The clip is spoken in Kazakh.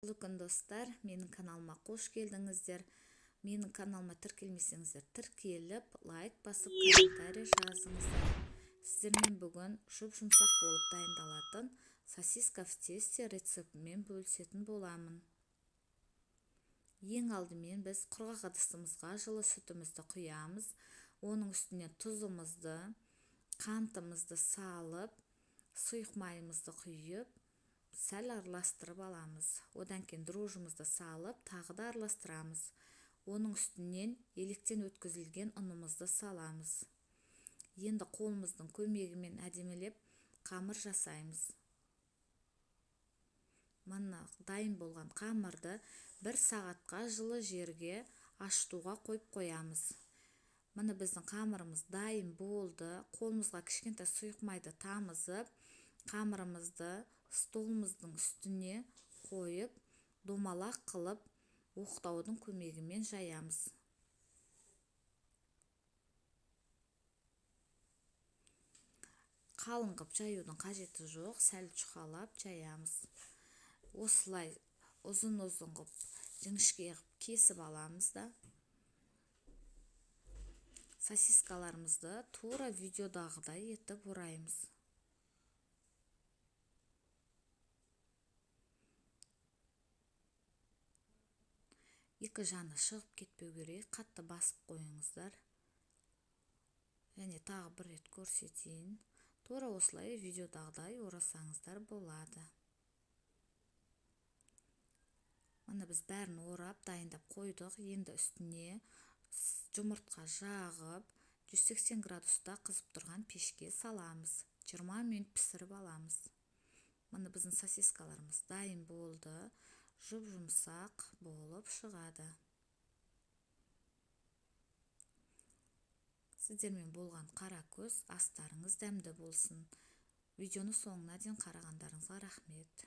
Қайырлы күн, достар! Менің каналыма қош келдіңіздер. Менің каналыма тіркелмесеңіздер, тіркеліп, лайк басып, комментарий жазыңыздар. Сіздермен бүгін жұп-жұмсақ болып дайындалатын сосиска в тесте рецептімен бөлісетін боламын. Ең алдымен біз құрғақ ыдысымызға жылы сүтімізді құямыз. Оның үстіне тұзымызды, қантымызды салып, сұйық майымызды құйып, сәл араластырып аламыз. Одан кейін дрожжымызды салып, тағы да араластырамыз. Оның үстінен електен өткізілген ұнымызды саламыз. Енді қолымыздың көмегімен әдемілеп қамыр жасаймыз. Мына дайын болған қамырды бір сағатқа жылы жерге ашытуға қойып қоямыз. Міне, біздің қамырымыз дайын болды. Қолымызға кішкентай сұйық майды тамызып, қамырымызды столымыздың үстіне қойып, домалақ қылып, оқтаудың көмегімен жаямыз. Қалың қып жаюдың қажеті жоқ, сәл жұқалап жаямыз. Осылай ұзын-ұзын қып, жіңішке қып кесіп аламыз да, сосискаларымызды тура видеодағыдай етіп ораймыз. Екі жаны шығып кетпеу керек, қатты басып қойыңыздар. Және тағы бір рет көрсетейін. Тура осылай видеодағыдай орасаңыздар болады. Міне, біз бәрін орап, дайындап қойдық. Енді үстіне жұмыртқа жағып, 180 градуста қызып тұрған пешке саламыз. 20 минут пісіріп аламыз. Міне, біздің сосискаларымыз дайын болды. Жұп-жұмсақ болып шығады. Сіздермен болған Қаракөз, астарыңыз дәмді болсын. Видеоны соңына дейін қарағандарыңызға рахмет.